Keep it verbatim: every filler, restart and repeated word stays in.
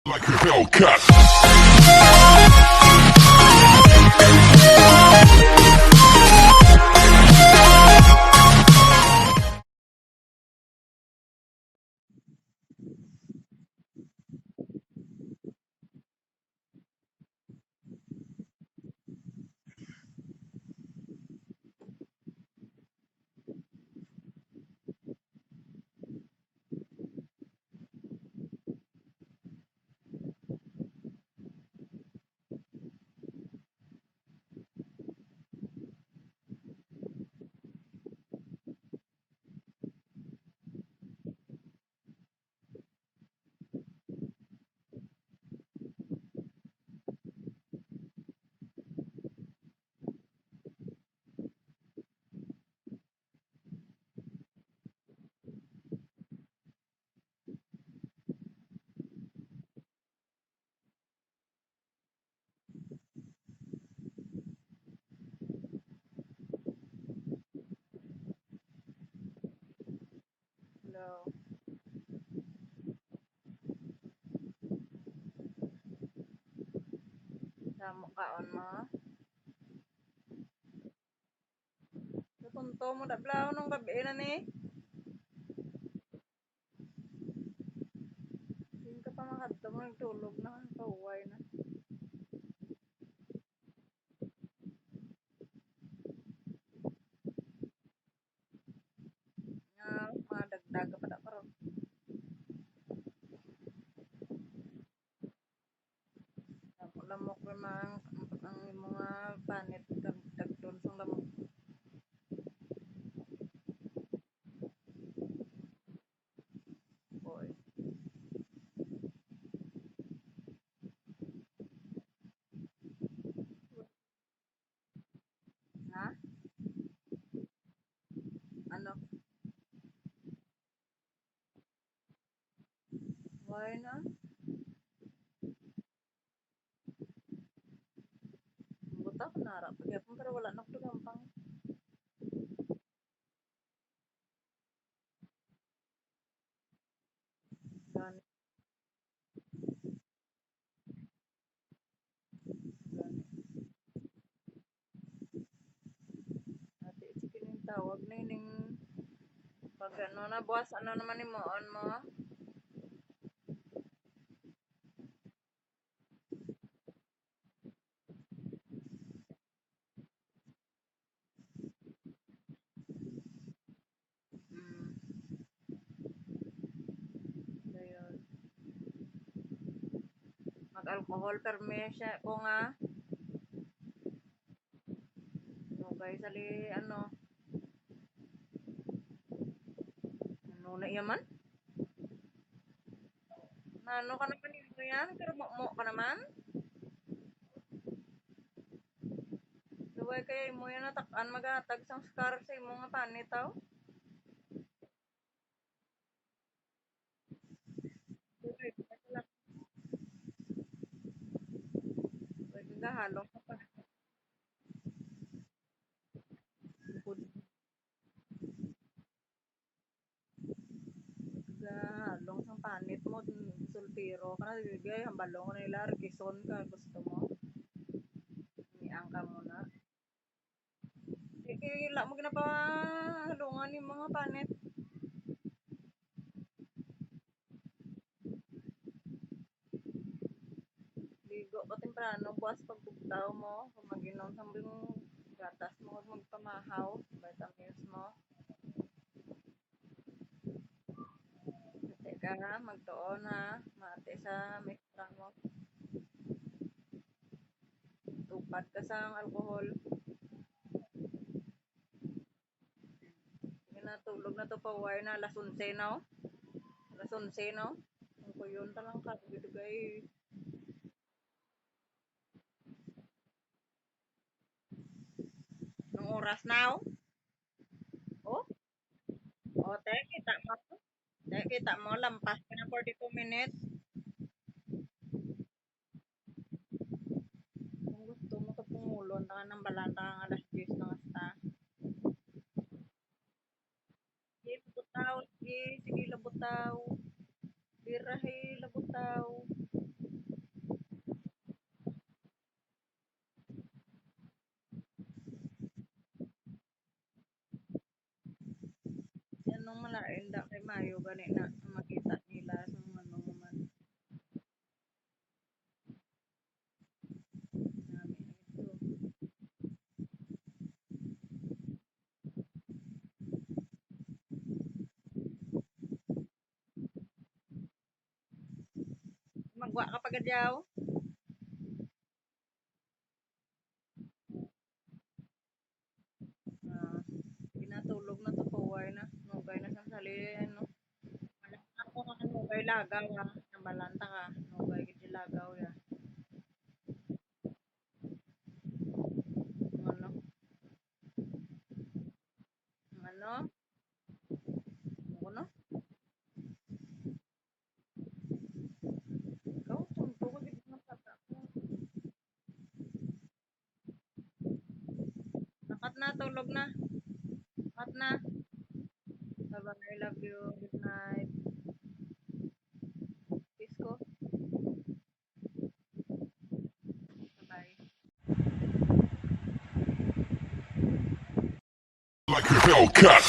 Like a Hellcat. Hello. Damo kaon mo? Natunto mo na, blaw, nung gabi na ni. Sing ka pa makadto mo, nagtulog na, kauway na. Nga, mga dagdag pa na karon. Lamok-lamok ra man ang, ang mga panit, dag-, dagdon sang lamok. Oy. Ha? Ano? Why na? Buta ko nara pa gyapon, pero wala na ko gampang. Gani. Gani. Ate, sige ning tawag na ning pag ano na, buwas, ano naman ni mo, on mo? Mm. Dayon. Mag-alcohol, permi siya ko nga. Dugay sa li, ano. Ano na iya man? Nano ka naman imo yan? Pero mo ka naman? Luway kaya imo yan natak-an, maghatag sang scar sa imo nga panit, aw? Luway, luway, gahalong ka pa. Bukod. Ga, long sang panit mo, soltero ka na, sige, hambalong ko na nila, requison ka, gusto mo? Niang ka muna. Sige, ila mo ginapahalungan yung mga panit. Ligo ka temprano, buwas pagbugtaw mo, kung mag-inom sang gatas mo, kag magpamahaw, vitamins mo. Teka, magtuon ha, mati sa mistra mo. Tupad ka sang alcohol. Sige na, tulog na to, paway na, alas onse na, oh. Alas onse na, oh. Ang kuyon ta lang ka, dugay. Ang oras na, oh. Oh? Oh, te, kita mo? Te, kita mo, lampas ka na forty-two minutes. Kung gusto mo, kapungulon, tangan ng balata ang alas diyes na hasta. Sige, labutaw, sige, sige, labutaw. Birahe, labutaw. Wa ka pa gad yaw. Ah, ginatulog na to, paway na. Nugay na sa sali, ano. Ako nga nugay lagaw, ha. Namalanta ka. Nugay gid yung lagaw, ya. Ano? Ano? Ano? Ikaw, tumbo ko, di ko masaka. Sapat na, tulog na. Sapat na. Bye-bye, I love you. Good night. Kiss ko. Bye-bye. Like a Hellcat.